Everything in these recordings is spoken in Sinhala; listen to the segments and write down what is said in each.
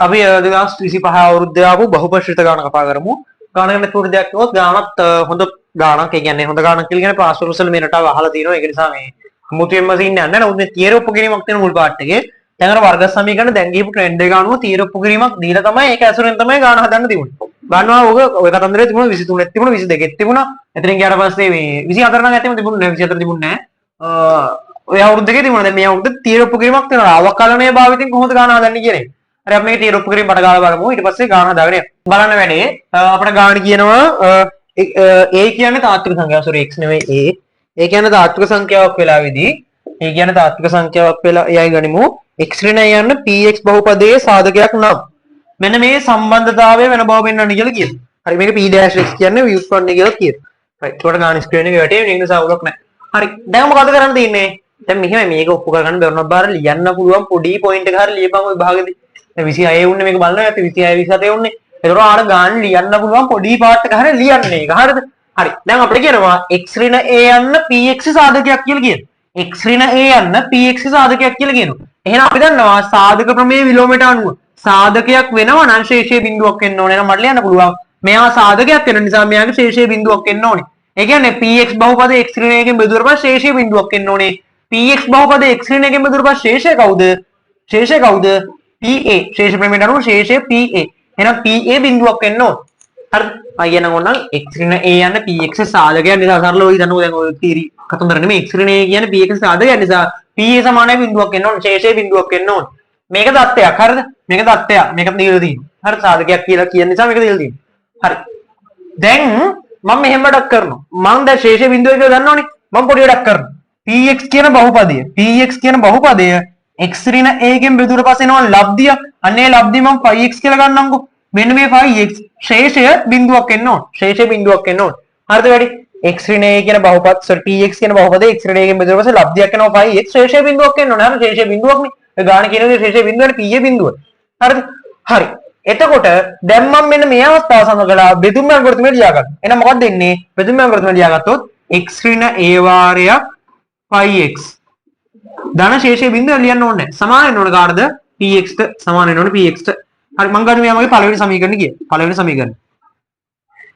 අපි 2025 අවුරුද්දේ ආපු බහුපශ්‍රිත ගාන කතා කරමු. ගාන ගැන පොඩි දෙයක් කිව්වොත් ගානත් හොඳ ගානක්. ඒ කියන්නේ හොඳ ගානක් කියලා කියන්නේ පාස්වර්ඩ්ස් වල මේ රටාව අහලා තියෙනවා. ඒක නිසා මේ අමුතුවෙන්ම සීන් යන්නේ නැහැ. නමුත් මේ තියරි ඔප්පු කිරීමක් තියෙන මුල් පාර්ට් එකේ. දැන් අර වර්ග සමීකරණ දැන් ගිහපු ට්‍රෙන්ඩ් එක අනුව තියරි ඔප්පු කිරීමක් දීලා තමයි ඒක ඇසුරෙන් තමයි ගාන හදන්න තිබුණේ. ගන්නවා ඔක ඔය කතන්දරේ තිබුණා 23ත් තිබුණා 22ත් තිබුණා. එතනින් ගියාට පස්සේ මේ 24 නම් ඇත්තම තිබුණේ නැහැ, 24 තිබුණේ නැහැ. ඔය අවුරුද්දකේ තිබුණා. දැන් මේ අවුරුද්දේ තියරි ඔප්පු කිරීමක් තියෙනවා. අවකලනය භාවිතෙන් කොහොමද ගාන හදන්නේ කියන එක. හරි, අපි මේක තියරි ඔප්පු කිරීම පට ගාලා බලමු. ඊට පස්සේ ගාන හදාගෙන යමු. බලන්න වැඩේ අපිට ගාන කියනවා a කියන්නේ තාත්වික සංඛ්‍යාව. සෝරි, x නෙවෙයි, a. A කියන්නේ තාත්වික සංඛ්‍යාවක් වෙලාවේදී, a කියන්නේ තාත්වික සංඛ්‍යාවක් වෙලා එයයි ගනිමු. X ඍණ යන්න px බහුපදයේ සාධකයක් නම් මෙන්න මේ සම්බන්ධතාවය වෙන බව පෙන්වන්න කියලා කියනවා. හරි, මේක p dash x කියන්නේ ව්‍යුත්පන්න කියලා කියනවා. රයිට්, ඒකට ගාන ස්ක්‍රීන් එකේ වැටේ, ඒක නිසා අවුලක් නැහැ. හරි, දැන් මොකද කරන්න තියෙන්නේ? දැන් මෙහෙමයි, මේක ඔප්පු කරගන්න බැරුණා බාර ලියන්න පුළුවන් පොඩි පොයින්ට් එක හරි ලියපන් ඔය භාගෙදී. දැන් 26 උන්නේ මේක බලනවා ඇති, 26 27 උන්නේ. ඒතකොට ආර ගාන ලියන්න පුළුවන් පොඩි පාර්ට් එක හරි ලියන්න ඒක. හරිද? හරි. දැන් අපිට කියනවා x ඍණ a යන්න px සාධකයක් කියලා කියනවා. X ඍණ a යන්න px සාධකයක් කියලා කියනවා. එහෙනම් අපි දන්නවා සාධක ප්‍රමේය විලෝමයට අනුව සාධකයක් වෙනවා නම් ශේෂයේ බිඳුවක් වෙන්න ඕනේ. එහෙනම් මට ලියන්න පුළුවන් මෙයා සාධකයක් වෙන නිසා මෙයාගේ ශේෂයේ බිඳුවක් එන්න ඕනේ. ඒ කියන්නේ px බහුපදයේ x ඍණ a එකෙන් බෙදුවට පස්සේ ශේෂයේ බිඳුවක් එන්න ඕනේ. Px බහුපදයේ x ඍණ එකෙන් බෙදුවට පස්සේ ශේෂය කවුද? ශේෂය කවුද? PA. ශේෂ ප්‍රමේයට අනුව ශේෂය PA. එහෙනම් PA බිඳුවක් වෙන්න ඕන. හරිද? මම කියනනම් ඕනනම් x ඍණ a යන්න px සාධකයක් නිසා සරලව හිතන්නකෝ. දැන් ඔය තියරි කතන්දර නෙමෙයි. X ඍණ a කියන්නේ px සාධකයක් නිසා PA සමානයි බිඳුවක් වෙන්න ඕන. ශේෂය බිඳුවක් වෙන්න ඕන. මේක දත්තයක්. හරිද? මේක දත්තයක්. මේක දීලා තියෙනවා. හරි, සාධකයක් කියලා කියන නිසා මේක දීලා තියෙනවා. හරි. දැන් මම මෙහෙම වැඩක් කරනවා. මං දැන් ශේෂය බිඳුව කියලා දන්නවනේ. මං පොඩි වැඩක් කරනවා. Px කියන බහුපදය, px කියන බහුපදය x ඍණ a එකෙන් බෙදුවට පස්සේ එනවා ලබ්ධියක්. අන්න ඒ ලබ්ධිය මං 5x කියලා ගන්නම්කෝ. මෙන්න මේ 5x ශේෂය බිඳුවක් එන්න ඕන. ශේෂය බිඳුවක් එන්න ඕන. හරිද වැඩි? X ඍණ a කියන බහුපද, sorry, px කියන බහුපදය x ඍණ a එකෙන් බෙදුවට පස්සේ ලබ්ධියක් එනවා 5x, ශේෂය බිඳුවක් එන්න ඕන. හරි, ශේෂය බිඳුවක් නේ. ඔය ගාන කියන විදිහට ශේෂය බිඳුවනේ, p බිඳුව. හරිද? හරි. එතකොට දැන් මම මෙන්න මේ අවස්ථාව සමගලා බෙදුම් ඇල්ගොරිතමය ලියා ගන්න. එහෙනම් මොකක්ද වෙන්නේ? බෙදුම් ඇල්ගොරිතමය ලියාගත්තොත් x ඍණ a වාරයක් 5x ධන ශේෂයේ බිඳුව ලියන්න ඕනේ නැහැ. සමාන වෙන්න ඕන කාටද? Px ට සමාන වෙන්න ඕනේ px ට. හරි, මං ගන්න මෙයා මගේ පළවෙනි සමීකරණ කිය. පළවෙනි සමීකරණ.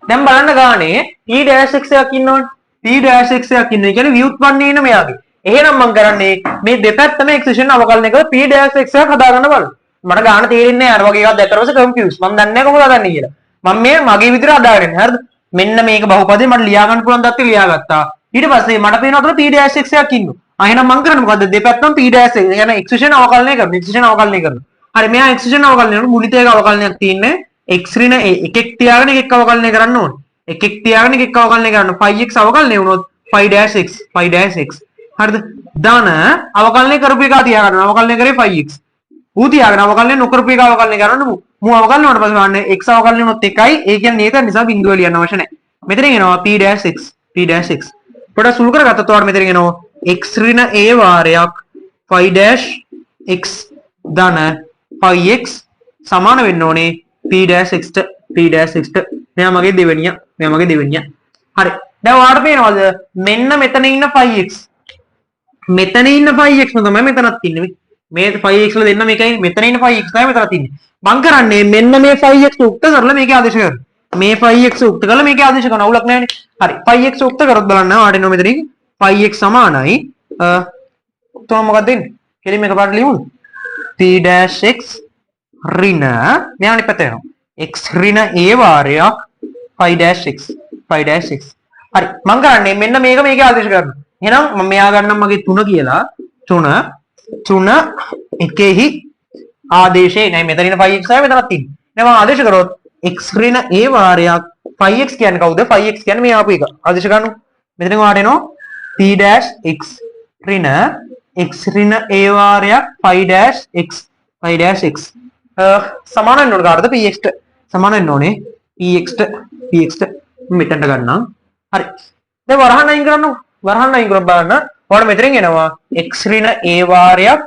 දැන් බලන්න ගානේ p dash x එකක් ඉන්නවනේ. P dash x එකක් ඉන්න. ඒ කියන්නේ ව්‍යුත්පන්නයේ ඉන්න මෙයාගේ. එහෙනම් මං කරන්නේ මේ දෙපැත්තම x විශේෂණ අවකලනය කරලා p dash x එකක් හදාගන්න බලන්න. මට ගාන තේරෙන්නේ නැහැ. අර වගේ එකක් දැක්කට පස්සේ කන්ෆියුස්. මං දන්නේ නැහැ කොහොමද හදන්නේ කියලා. මං මේ මගේ විදිහට හදාගෙන ඉන්නේ. හරිද? මෙන්න මේක බහුපදේ මට ලියා ගන්න පුළුවන් දත්තේ ලියාගත්තා. ඊට පස්සේ මට පේනවා අතන p dash x එකක් ඉන්නවා. ආ, එහෙනම් මං කරන්නේ මොකද්ද? දෙපැත්තම p dash x. ඒ කියන්නේ x විශේෂණ අවකලනය කරනවා. X විශේෂණ අවකලනය කරනවා. හරි, මෙයා x විශේෂණ අවකලනය කරනවා. ගුණිතයක අවකලනයක් තියෙන්නේ. X ඍණ a එකෙක් තියාගෙන එකෙක් අවකලනය කරන්න ඕනේ. එකෙක් තියාගෙන එකෙක් අවකලනය කරන්න. 5x අවකලනය වුණොත් 5 dash x, 5 dash x. හරිද? ධන අවකලනය කරපු එක තියාගන්න. අවකලනය කරේ 5x. ඌ තියාගෙන අවකලනය නොකරපු එක අවකලනය කරන්න මූ. මූ අවකලනය වුණාට පස්සේ බලන්න x අවකලනය වුණොත් 1යි. ඒ කියන්නේ ඒත නිසා බිඳුව ලියන්න අවශ්‍ය නැහැ. මෙතනින් එනවා p dash x, p dash x. පොඩක් සුළු කරගත්තොත් ඔයාලට මෙතනින් එනවා x ඍණ a වාරයක් 5 dash x ධන 5x සමාන වෙන්න ඕනේ p dash x ට, p dash x ට. මෙයා මගේ දෙවෙනිය, මෙයා මගේ දෙවෙනිය. හරි, දැන් ඔයාලට පේනවද මෙන්න මෙතන ඉන්න 5x, මෙතන ඉන්න 5x ම තමයි මෙතනත් ඉන්නේ. මේ 5x වල දෙන්න මේකයි, මෙතන ඉන්න 5x තමයි මෙතනත් ඉන්නේ. මං කරන්නේ මෙන්න මේ 5x උක්ත කරලා මේකේ ආදේශ කරනවා. මේ 5x උක්ත කරලා මේකේ ආදේශ කරනවා. අවුලක් නැහැනේ. හරි, 5x උක්ත කරොත් බලන්න ඔයාලට එනවා මෙතනින් 5x සමානයි තුන මොකක්ද දෙන්නේ? කෙලින්ම එකපාරට ලියමුද? P dash x ඍණ මෙයා අනිත් පැත්තට යනවා. X ඍණ a වාරයක් 5 dash x, 5 dash x. හරි, මං කරන්නේ මෙන්න මේක මේකේ ආදේශ කරනවා. එහෙනම් මම මෙයා ගන්නම් මගේ 3 කියලා. 3 3 එකෙහි ආදේශේ නෑ, මෙතන ඉන්න 5x තමයි මෙතනත් ඉන්නේ. දැන් මම ආදේශ කරොත් x ඍණ a වාරයක් 5x කියන්නේ කවුද? 5x කියන්නේ මේ ආපු එක. ආදේශ ගන්නකො. මෙතනින් ඔයාලට එනවා p dash x ඍණ x ඍණ a වාරයක් 5 dash x, 5 dash x සමාන වෙන්න ඕන කාටද? Px ට සමාන වෙන්න ඕනේ. Px ට, px ට මෙතනට ගන්නම්. හරි, දැන් වරහන් අයින් කරන්නකො. වරහන් අයින් කරලා බලන්න ඔයාලට මෙතනින් එනවා x ඍණ a වාරයක්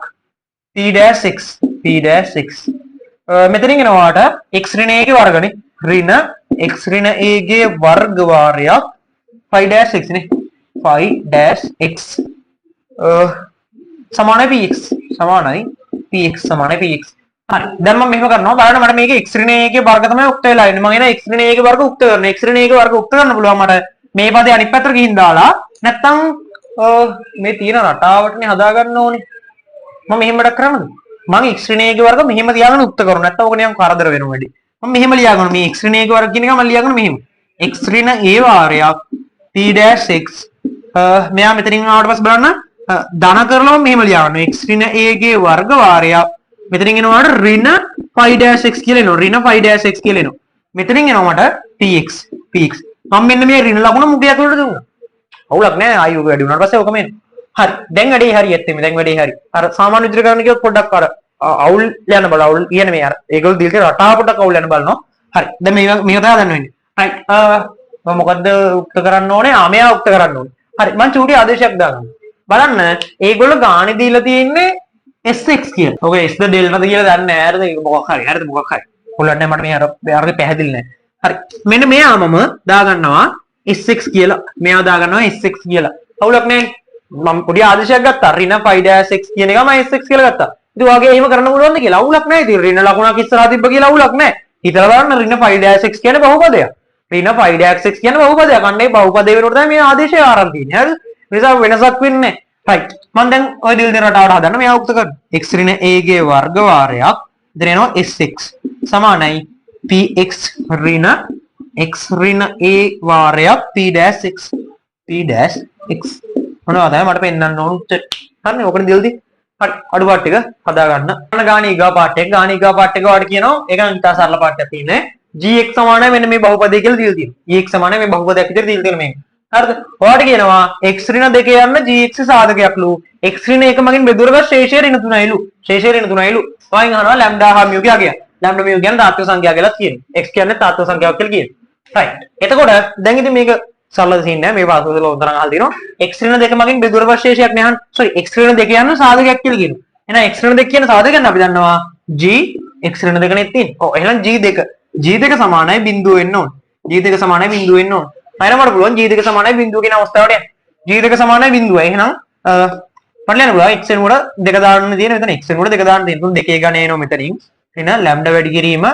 p dash x, p dash x. මෙතනින් එනවා ඔයාලට x ඍණ a ගේ වර්ගනේ, ඍණ x ඍණ a ගේ වර්ග වාරයක් 5 dash x නේ, 5 dash x සමානයි px, සමානයි px, සමානයි px. හරි. දැන් මම මෙහෙම කරනවා. බලන්න මට මේකේ x ඍණ a ගේ වර්ග තමයි උක්ත වෙලා ඉන්නේ. මම එන x ඍණ a ගේ වර්ග උක්ත කරනවා. X ඍණ a ගේ වර්ග උක්ත කරන්න පුළුවන් මට. මේ පදේ අනිත් පැත්තට ගිහින් දාලා නැත්තම් මේ තියෙන රටාවටනේ හදාගන්න ඕනේ. මම මෙහෙම වැඩක් කරන්නද? මං x ඍණ a ගේ වර්ග මෙහෙම තියාගෙන උක්ත කරනවා. නැත්තම් ඕක නිකන් කරදර වෙනවා වැඩි. මම මෙහෙම ලියාගන්නවා. මේ x ඍණ a ගේ වර්ග කියන එක මම ලියාගන්න මෙහෙම. X ඍණ a වාරයක් p dash x, මෙයා මෙතනින් ආවට පස්සේ බලන්න, ධන කරලා මම මෙහෙම ලියාගන්නවා. X ඍණ a ගේ වර්ග වාරයක් මෙතනින් එනවාට ඍණ 5 dash x කියලා එනවා. ඍණ 5 dash x කියලා එනවා. මෙතනින් එනවා මට px px. මම මෙන්න මේ ඍණ ලකුණ මුගේ ඇතුළට දුන්නා. අවුලක් නෑ. ආයි ඔක වැඩි වුණාට පස්සේ ඔකම එනවා. හරි. දැන් වැඩේ හරි ඇත්තෙම. දැන් වැඩේ හරි. අර සාමාන්‍ය විදිහට කරන්න කිව්වොත් පොඩ්ඩක් අර අවුල් යන බල අවුල් කියන්නේ මේ අර ඒගොල්ලෝ දීලා තියෙන රටාව පොඩ්ඩක් අවුල් යන බලනවා. හරි. දැන් මේ මේක තමයි හදන්න වෙන්නේ. රයිට්. මම මොකද්ද උක්ත කරන්න ඕනේ? ආ, මෙයා උක්ත කරන්න ඕනේ. හරි. මං චූටි ආදේශයක් දාගන්න. බලන්න, ඒගොල්ලෝ ගානේ දීලා තියෙන්නේ SX කියලා. ඔක S ද ඩෙල්ටාද කියලා දන්නේ නෑ. හරිද? ඒක මොකක් හරි. හරිද? මොකක් හරි. ඔයාලට නෑ, මට මේ අර අරගේ පැහැදිලි නෑ. හරි. මෙන්න මෙයා මම දාගන්නවා SX කියලා. මෙයා දාගන්නවා SX කියලා. අවුලක් නෑ. මම පොඩි ආදේශයක් ගත්තා. ඍණ 5 dash x කියන එක මම SX කියලා ගත්තා. ඉතින් ඔයාගේ එහෙම කරන්න පුළුවන්ද කියලා අවුලක් නෑ. ඉතින් ඍණ ලකුණක් ඉස්සරහා තිබ්බ කියලා අවුලක් නෑ. හිතලා බලන්න, ඍණ 5 dash x කියන්නේ බහුපදයක්. ඍණ 5 dash x කියන්නේ බහුපදයක්. අන්න ඒ බහුපදේ වෙනකොට තමයි මේ ආදේශය ආරම්භ තියෙන්නේ. හරිද? ඒ නිසා වෙනසක් වෙන්නේ නෑ. රයිට්. මම දැන් ඔය දිල් දෙන රටාවට හදන්න මෙයා උක්ත කරනවා. X ඍණ a ගේ වර්ග වාරයක් ඉතින් එනවා SX සමානයි px ඍණ x ඍණ a වාරයක් p dash x p dash x. මොනවා තමයි මට පෙන්වන්න ඕන උත්තර. හරිනේ, ඕකනේ දිල් දී. හරි, අඩු පාට් එක හදාගන්න. අන්න ගාන ඊගා පාට් එක, ගාන ඊගා පාට් එක ඔයාලට කියනවා. ඒක නම් ඉතා සරල පාට් එකක් තියෙන්නේ. Gx සමානයි මෙන්න මේ බහුපදය කියලා දීලා තියෙනවා. Gx සමානයි මේ බහුපදයක් විදිහට දීලා තියෙනවා මේක. හරිද? ඔයාලට කියනවා x ඍණ 2 යන්න gx සාධකයක්ලු. X ඍණ 1 මගින් බෙදුවට ශේෂය ඍණ 3යිලු. ශේෂය ඍණ 3යිලු. ඔයන් අහනවා ලැම්ඩා හා මියු ගේ අගය. ලැම්ඩා මියු කියන්නේ තාත්වික සංඛ්‍යා කියලා කියනවා. X කියන්නේ තාත්වික සංඛ්‍යාවක් කියලා කියනවා. රයිට්. එතකොට දැන් ඉතින් මේක සරල සීන් නෑ. මේ පාසල වල හොඳ තරම් අහලා තියෙනවා. X ඍණ 2 මගින් බෙදුවට ශේෂයක් නෑ අහන්න. සෝරි, x ඍණ 2 යන්න සාධකයක් කියලා කියනවා. එහෙනම් x ඍණ 2 කියන සාධකයන් අපි දන්නවා g x ඍණ 2 නේ තියෙන්නේ. ඔව්, එහෙනම් g 2 g 2 සමානයි බිංදුව වෙන්න ඕන. G 2 සමානයි බිංදුව වෙන්න ඕන. එහෙනම් මට පුළුවන් g 2 සමානයි බිංදුව කියන අවස්ථාවට යන්න. G 2 සමානයි බිංදුවයි. එහෙනම් මට ලියන්න පුළුවන් x වෙනුවට 2 දාන්න තියෙන මෙතන, x වෙනුවට 2 දාන්න තියෙන. තුන් දෙකේ ගණය එනවා මෙතනින්. එහෙනම් ලැම්ඩා වැඩි කිරීම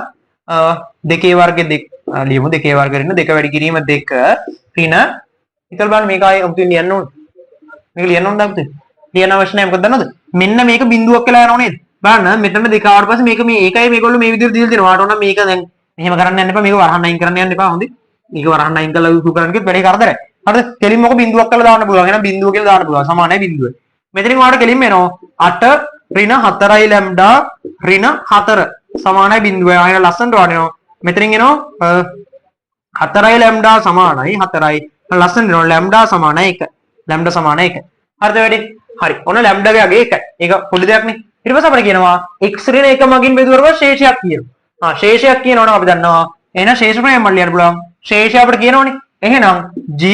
දෙකේ වර්ගය දෙක ලියමු, දෙකේ වර්ග ඍණ දෙක වැඩි කිරීම දෙක ඍණ. හිතලා බලන්න, මේක ආයේ අමුතුවෙන් ලියන්න ඕන. මේක ලියන්න ඕනද අමුතුවෙන්? ලියන්න අවශ්‍ය නැහැ. මොකද දන්නවද? මෙන්න මේක බිංදුවක් වෙලා යනව නේද? බලන්න, මෙතන දෙක ආවට පස්සේ මේක මේ ඒකයි මේගොල්ලෝ මේ විදිහට දීලා දෙනවා. ඔයාලට ඕන නම් මේක දැන් මෙහෙම කරන්න යන්න එපා. මේක වරහන් අයින් කරන්න යන්න එපා. හොඳේ. මේක වරහන් අයින් කරලා උසු කරන්න කිව්වොත් වැඩේ කරදරයි. හරිද? කෙලින්ම ඔක බිංදුවක් කරලා දාන්න පුළුවන්. එහෙනම් බිංදුව කියලා දාන්න පුළුවන්. සමානයි බිංදුව. මෙතනින් ඔයාලට කෙලින්ම එනවා 8 ඍණ 4යි ලැම්ඩා ඍණ 4 සමානයි බිංදුවයි. ආයෙ ලස්සනට ඔයාලට එනවා. මෙතනින් එනවා 4යි ලැම්ඩා සමානයි 4යි. ලස්සනට එනවා ලැම්ඩා සමානයි 1. ලැම්ඩා සමානයි 1. හරිද වැඩේ? හරි. ඔන්න ලැම්ඩාගේ අගය 1යි. ඒක පොඩි දෙයක් නේ. ඊට පස්සේ අපිට කියනවා x ඍණ 1 මගින් බෙදුවට ශේෂයක් කියනවා. ආ, ශේෂයක් කියනවනම් අපි දන්නවා. එහෙනම් ශේෂ ප්‍රමේය මට ලියන්න පුළුවන්. ශේෂය අපිට කියනවනේ. එහෙනම් g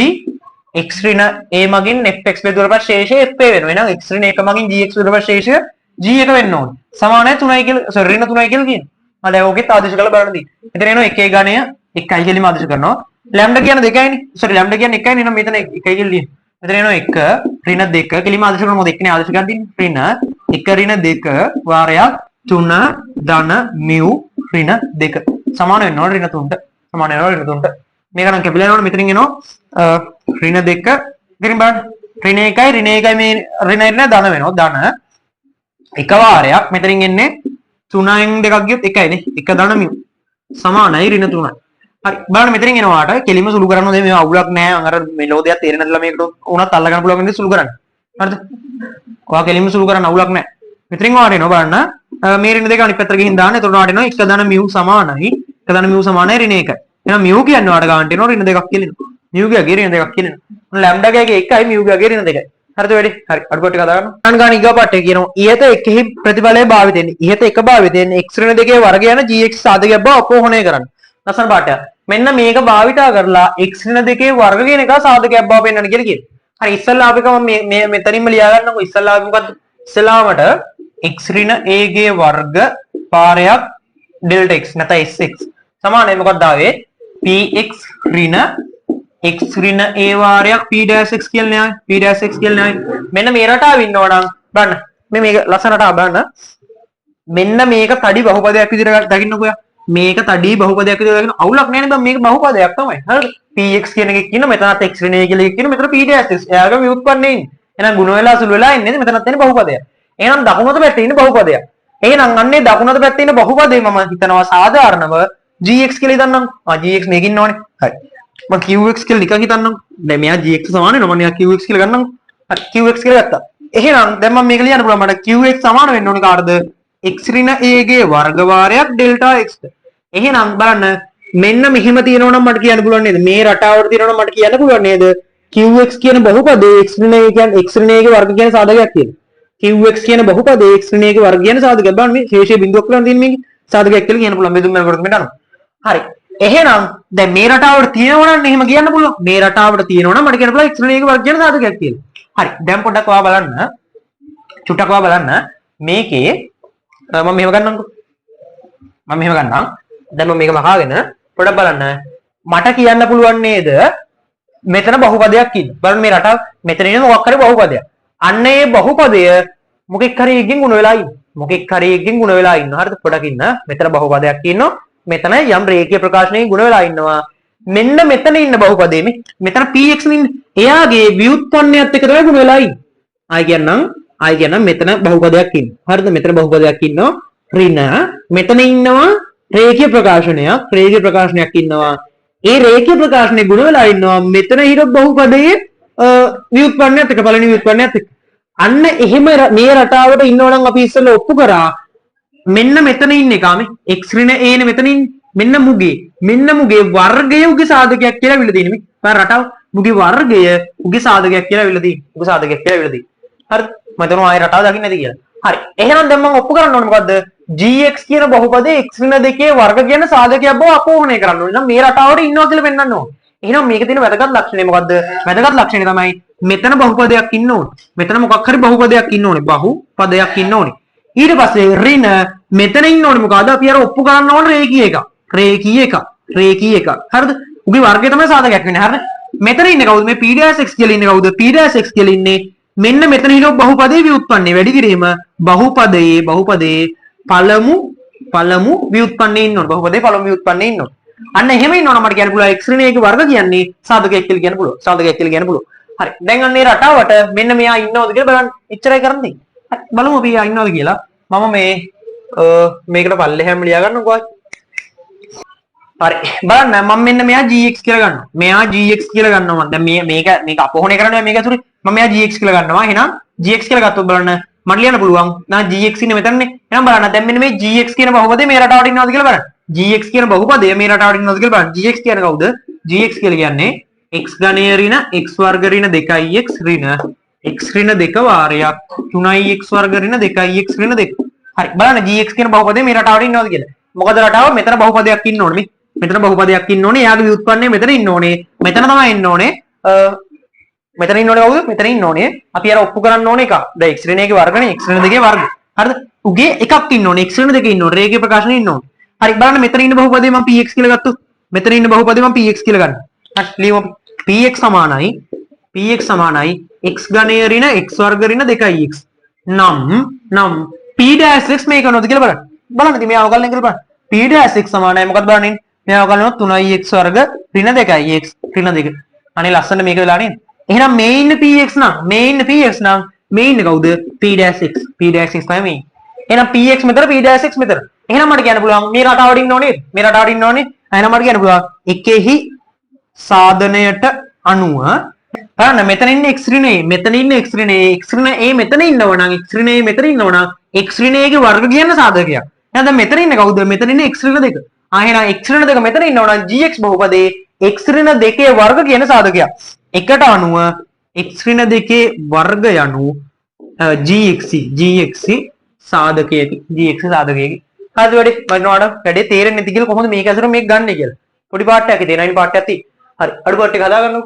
x ඍණ a මගින් fx බෙදුවට පස්සේ ශේෂය fa වෙනවා. එහෙනම් x ඍණ 1 මගින් gx බෙදුවට පස්සේ ශේෂය g1 වෙන්න ඕනේ. සමානයි 3යි කියලා, සෝරි, ඍණ 3යි කියලා කියනවා. ආ, දැන් ඕකෙත් ආදේශ කරලා බලන්න තියෙන්නේ. මෙතන එනවා එකේ ගණය 1යි කියලාම ආදේශ කරනවා. ලැම්ඩා කියන්නේ 2යිනේ. සෝරි, ලැම්ඩා කියන්නේ 1යිනේ. එහෙනම් මෙතන 1යි කියලා ලියන්න. මෙතන එනවා 1 ඍණ 2 කෙලින්ම ආදේශ කරනවා. මොකද එක්කනේ ආදේශ කරන් තියෙන්නේ. ඍණ 1 ඍණ 2 වාරයක් 3 ධන මියු ඍණ 2 සමාන වෙන්න ඕන ඍණ 3ට. සමාන වෙනවා ඍණ 3ට. මේක නම් කැපිලා යනවනේ. මෙතනින් එනවා ඍණ 2. ඉතින් බලන්න, ඍණ 1යි ඍණ 1යි, මේ ඍණ ඍණ ධන වෙනවා. ධන එක වාරයක් මෙතනින් එන්නේ 3න් දෙකක් ගියොත් 1යි නේ. 1 ධන මියු සමානයි ඍණ 3යි. හරි, බලන්න, මෙතනින් එනවාට කෙලින්ම සුළු කරන්න ඕනේ. මේ අවුලක් නෑ. අර මේ ලෝ දෙයක් තේරෙන්නේ නැතිලා මේකට උනත් අල්ල ගන්න පුළුවන් විදිහට සුළු කරන්න. හරිද? ඔයා කෙලින්ම සුළු කරන්න, අවුලක් නෑ. මෙතනින් ඔයාට එනවා බලන්න, මේ ඍණ දෙක අනිත් පැත්තට ගිහින් දාන්න. එතකොට ඔයාට එනවා 1 ධන මියු සමානයි 1 ධන මියු සමානයි ඍණ 1. එහෙනම් මියු කියන්නේ ඔයාට ගන්නට එනවා ඍණ දෙකක් කියලා එනවා. මියු ගේ ඍණ දෙකක් කියලා එනවා. ඔන්න ලැම්ඩා ගේ 1යි මියු ගේ ඍණ 2යි. හරිද වැඩි? හරි, අඩු ටික හදාගන්න. ගන්න ගන්න ඊගා පාට් එක කියනවා ඉහත එකෙහි ප්‍රතිඵලය භාවිත වෙන්නේ. ඉහත එක භාවිත වෙන්නේ x ඍණ දෙකේ වර්ගය යන gx සාධකයක් බව අපෝහණය කරන්න. ලස්සන පාඩයක්. මෙන්න මේක භාවිතා කරලා x ඍණ දෙකේ වර්ග කියන එක සාධකයක් බව පෙන්වන්න කියලා කියනවා. හරි, ඉස්සල්ලා අපි කම මේ මේ මෙතනින්ම ලියා ගන්නකො. ඉස්සල්ලා අපි මොකද්ද? ඉස්සල්ලාමට x ඍණ a ගේ වර්ග පාරයක් ඩෙල්ටා x නැත්නම් sx සමානයි මොකක්ද ආවේ? Px ඍණ x ඍණ a වාරයක් p dash x කියලා නේ ආවේ. P dash x කියලා නේ ආවේ. මෙන්න මේ රටාව ඉන්නවා නම් බලන්න, මේ මේක ලස්සන රටාව බලන්න. මෙන්න මේක තඩි බහුපදයක් විදිහට දකින්නකෝ ඔයා. මේක තඩි බහුපදයක් විදිහට දකින්න අවුලක් නෑ නේද? මේක බහුපදයක් තමයි. හරිද? Px කියන එකක් කියනවා, මෙතනත් x ඍණ a කියලා එකක් කියනවා, මෙතන p dash x. එයාගේ ව්‍යුත්පන්නේ ඉන්නේ. එහෙනම් ගුණ වෙලා සුළු වෙලා ඉන්නේ මෙතනත් එන්නේ බහුපදයක්. එහෙනම් දකුණු අත පැත්තේ ඉන්නේ බහුපදයක්. එහෙනම් අන්නේ දකුණු අත පැත්තේ ඉන්න බහුපදේ මම හිතනවා සාධාරණව gx කියලා හිතන්නම්. ආ, gx මේක ඉන්නවනේ. හරි. මම qx කියලා නිකන් හිතන්නම්. දැන් මෙයා gx සමාන වෙනවා. මම මෙයා qx කියලා ගන්නම්කෝ. හරි, qx කියලා ගත්තා. එහෙනම් දැන් මම මේක ලියන්න පුළුවන් මට qx සමාන වෙන්න ඕනේ කාටද? X ඍණ a ගේ වර්ග වාරයක් ඩෙල්ටා x ට. එහෙනම් බලන්න, මෙන්න මෙහෙම තියෙනවා නම් මට කියන්න පුළුවන් නේද? මේ රටාවට තියෙනවා නම් මට කියන්න පුළුවන් නේද? Qx කියන බහුපදේ x ඍණ a කියන්නේ x ඍණ a ගේ වර්ග කියන සාධකයක් කියලා. Qx කියන බහුපදේ x ඍණ a ගේ වර්ග කියන සාධකයක්. බලන්න, මේ ශේෂයේ බිඳුවක් කියලා තියෙන මේකේ සාධකයක් කියලා කියන්න පුළුවන් බෙදුම් වෙනකොට මෙන්න අනුව. හරි. එහෙනම් දැන් මේ රටාවට තියෙනවා නම් එහෙම කියන්න පුළුවන්. මේ රටාවට තියෙනවා නම් මට කියන්න පුළුවන් x ඍණ a ගේ වර්ග කියන සාධකයක් කියලා. හරි. දැන් පොඩ්ඩක් ඔයා බලන්න. චුට්ටක් ඔයා බලන්න. මේකේ මම මෙහෙම ගන්නම්කෝ. මම මෙහෙම ගන්නම්. දැන් මම මේක මකාගෙන පොඩ්ඩක් බලන්න. මට කියන්න පුළුවන් නේද මෙතන බහුපදයක් ඉන්න. බලන්න, මේ රටාව මෙතන ඉන්න මොකක් හරි බහුපදයක්. අන්න ඒ බහුපදය මොකෙක් හරි එකකින් ගුණ වෙලා ඉන්න. මොකෙක් හරි එකකින් ගුණ වෙලා ඉන්නවා. හරිද? පොඩක් ඉන්න. මෙතන බහුපදයක් ඉන්නවා. මෙතන යම් රේඛීය ප්‍රකාශනයකින් ගුණ වෙලා ඉන්නවා. මෙන්න මෙතන ඉන්න බහුපදේ මේ මෙතන px ඉන්නේ. එයාගේ ව්‍යුත්පන්නයත් එක්ක තමයි ගුණ වෙලා ඉන්නේ. ආයි කියන්නම්, ආයි කියන්නම්, මෙතන බහුපදයක් ඉන්නවා. හරිද? මෙතන බහුපදයක් ඉන්නවා. ඍණ මෙතන ඉන්නවා රේඛීය ප්‍රකාශනයක්, රේඛීය ප්‍රකාශනයක් ඉන්නවා. ඒ රේඛීය ප්‍රකාශනයේ ගුණ වෙලා ඉන්නවා මෙතන හිර බහුපදයේ ව්‍යුත්පන්නයත් එක්ක, පළවෙනි ව්‍යුත්පන්නයත් එක්ක. අන්න එහෙම මේ රටාවට ඉන්නවා නම් අපි ඉස්සෙල්ලා ඔප්පු කරා මෙන්න මෙතන ඉන්න එක මේ x ඍණ a නේ මෙතන ඉන්නේ. මෙන්න මුගේ වර්ගය උගේ සාධකයක් කියලා විල තියෙන්නේ. මේ බලන්න රටාව, මුගේ වර්ගය උගේ සාධකයක් කියලා විල තියෙන්නේ. උගේ සාධකයක් කියලා විල තියෙන්නේ. හරිද? මම හිතනවා ආයේ රටාව දකින්න ඇති කියලා. හරි. එහෙනම් දැන් මම ඔප්පු කරන්න ඕනේ මොකද්ද? Gx කියන බහුපදයේ x ඍණ දෙකේ වර්ග කියන සාධකයක් බව අපෝහණය කරන්න ඕනේ. එහෙනම් මේ රටාවට ඉන්නවා කියලා පෙන්වන්න ඕනේ. එහෙනම් මේකේ තියෙන වැදගත් ලක්ෂණය මොකද්ද? වැදගත් ලක්ෂණය තමයි මෙතන බහුපදයක් ඉන්න ඕනේ. මෙතන මොකක් හරි බහුපදයක් ඉන්න ඕනේ. බහුපදයක් ඉන්න ඕනේ. ඊට පස්සේ ඍණ මෙතන ඉන්න ඕනේ මොකද්ද? අපි අර ඔප්පු කරන්න ඕන රේඛීය එකක්. රේඛීය එකක්. රේඛීය එකක්. හරිද? උගේ වර්ගය තමයි සාධකයක් වෙන්නේ. හරිද? මෙතන ඉන්නේ කවුද? මේ p' x කියලා ඉන්නේ කවුද? p' x කියලා ඉන්නේ මෙන්න මෙතන හිටපු බහුපදයේ ව්‍යුත්පන්නේ වැඩි කිරීම බහුපදයේ බහුපදයේ පළමු පළමු ව්‍යුත්පන්නේ ඉන්න ඕන. බහුපදයේ පළමු ව්‍යුත්පන්නේ ඉන්න ඕන. අන්න එහෙම ඉන්නවනම් මට කියන්න පුළුවන් x ඍණ එකේ වර්ග කියන්නේ සාධකයක් කියලා කියන්න පුළුවන්. සාධකයක් කියලා කියන්න පුළුවන්. හරි. දැන් අන්න ඒ රටාවට මෙන්න මෙයා ඉන්නවද කියලා බලන්න. එච්චරයි කරන්න තියෙන්නේ. හරි. බලමු අපි එයා ඉන්නවද කියලා. මම මේ මේකට පල්ලෙහාම ලියා ගන්නකෝ. හරි. බලන්න, මම මෙන්න මෙයා gx කියලා ගන්නවා. මෙයා gx කියලා ගන්නවා මම. දැන් මේ මේක මේක අපෝහණය කරන්න බෑ මේක ඇතුලේ. මම මෙයා gx කියලා ගන්නවා. එහෙනම් gx කියලා ගත්තොත් බලන්න මට ලියන්න පුළුවන්. නා gx ඉන්නේ මෙතනනේ. එහෙනම් බලන්න, දැන් මෙන්න මේ gx කියන බහුපදේ මේ රටාවට ඉන්නවද කියලා බලන්න. Gx කියන බහුපදය මේ රටාවට ඉන්නවද කියලා බලන්න. Gx කියන්නේ කවුද? Gx කියලා කියන්නේ x ඝනය ඍණ x වර්ග ඍණ 2x ඍණ x ඍණ 2 වාරයක් 3x වර්ග ඍණ 2x ඍණ 2. හරි. බලන්න gx කියන බහුපදේ මේ රටාවට ඉන්නවද කියලා. මොකද රටාව? මෙතන බහුපදයක් ඉන්න ඕනේ මේ. මෙතන බහුපදයක් ඉන්න ඕනේ. එයාගේ ව්‍යුත්පන්නය මෙතන ඉන්න ඕනේ. මෙතන තමයි ඉන්න ඕනේ. මෙතන ඉන්න ඕනේ කවුද? මෙතන ඉන්න ඕනේ. අපි අර ඔප්පු කරන්න ඕනේ එකක්. දැන් x ඍණ එකේ වර්ගනේ, x ඍණ දෙකේ වර්ග. හරිද? උගේ එකක් ඉන්න ඕනේ. X ඍණ දෙකේ ඉන්න ඕනේ. රේඛීය ප්‍රකාශනය ඉන්න ඕනේ. හරි, බලන්න මෙතන ඉන්න බහුපදේ මම px කියලා ගත්තොත්, මෙතන ඉන්න බහුපදේ මම px කියලා ගන්නවා. හරි, ලියමු අපි. Px සමානයි, px සමානයි x ඝනය ඍණ x වර්ග ඍණ 2x නම් නම් p dash x මේක නෝද කියලා බලන්න. බලන්න ඉතින් මේ අවකලනය කරලා බලන්න. P dash x සමානයි මොකක්ද බලන්න ඉන්නේ? මේ අවකලනය 3x වර්ග ඍණ 2x ඍණ 2. අනේ ලස්සන මේක වෙලා නේද? එහෙනම් මේ ඉන්න px නම්, මේ ඉන්න px නම් මේ ඉන්න කවුද? P dash x. P dash x තමයි මේ. එහෙනම් px මෙතන, p dash x මෙතන. එහෙනම් මට කියන්න පුළුවන් මේ රටාවට ඉන්න ඕනේ නේද? මේ රටාවට ඉන්න ඕනේ. එහෙනම් මට කියන්න පුළුවන් එකෙහි සාධනයට අනුව බලන්න, මෙතන ඉන්න x ඍණ a, මෙතන ඉන්න x ඍණ a, x ඍණ a මෙතන ඉන්නව නම්, x ඍණ a මෙතන ඉන්නව නම් x ඍණ a ගේ වර්ග කියන්න සාධකයක්. එහෙනම් දැන් මෙතන ඉන්න කවුද? මෙතන ඉන්න x ඍණ 2. ආ, එහෙනම් x ඍණ 2 මෙතන ඉන්නව නම් gx බහුපදයේ x ඍණ දෙකේ වර්ග කියන සාධකයක්. එකට අනුව x ඍණ දෙකේ වර්ග යනු gx gx සාධකයකි, gx සාධකයකි. හරිද වැඩේ? මම ඔයාලට වැඩේ තේරෙන්නේ නැති කියලා කොහොමද මේක ඇසුර මේක ගන්නෙ කියලා. පොඩි පාර්ට් එකක් තියෙනවා. අනිත් පාර්ට් එකක් තියෙනවා. හරි, අඩු පාර්ට් එක හදාගන්නකෝ.